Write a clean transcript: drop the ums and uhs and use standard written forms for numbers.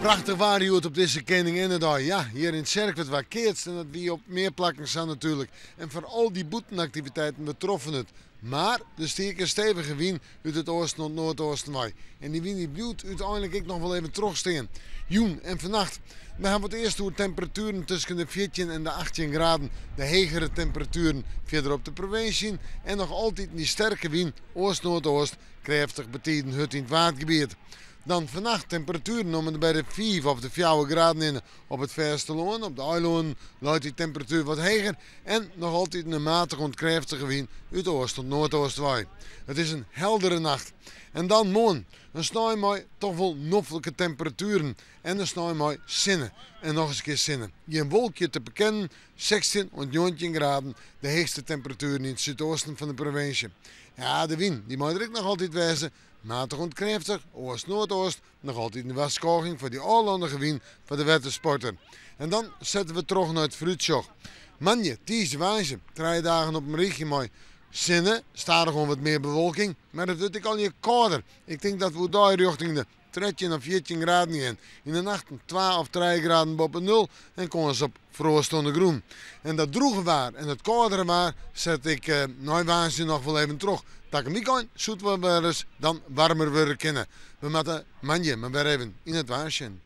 Prachtich waar hjoed op dizze Keninginnedei. Ja, hjir yn Tsjerkwert waard keatst en dat wie op mear plakken sa natuerlik. En foar al dy bûtenaktiviteiten we troffen it. Mar der stie ek in stevige wyn út it oasten oant noardoosten wei. En dy wyn dy bliuwt úteinlik ek noch wol even trochstean. Jûn en fannacht. We hawwe it earst oer temperatueren tusken de 14 en de 18 graden. De hegere temperatueren fierder op de provinsje en noch altyd dy sterke wyn oast-noardoost, krêftich betiden hurd yn it Waadgebiet. Dan fannacht temperatueren om en by de 5 of de 4 graden hinne. Op it fêstelân, op de eilannen, leit dy temperatuer wat heger en noch altyd in matige oant krêftige wyn út oast oant noardoost wei. It is in heldere nacht. En dan moarn, in snein mei toch wol noflike temperatueren en in snein mei sinne. En noch ris in kear sinne. Gjin wolkje te bekennen, 16 oant 19 graden, de heechste temperatueren yn it súdoosten fan de provinsje. Ja, de wyn, dy mei der ek noch altyd wêze. Matich oant krêftich, oast-noardoost, noch altyd in warskôging foar dy ôflannige wyn foar de wettersporter. En dan sette we troch nei it foarútsjoch. Moandei, tiisdei, woansdei, 3 dagen op in rychje mei sinne, stadichoan wat mear bewolking, mar it wurdt ek allegear kâlder. Ik tink dat we oerdei rjochting de 13 of 14 graden gean. Yn de nachten 2 of 3 graden boppe nul en kâns op froast oan de grûn. En dat drûge waar en it kâldere waar set ik nei woansdei noch wol even troch. Takom wykein soe it wol wer ris dan waarmer wurde kinne. We moatte moandei mar wer even yn it waar sjen.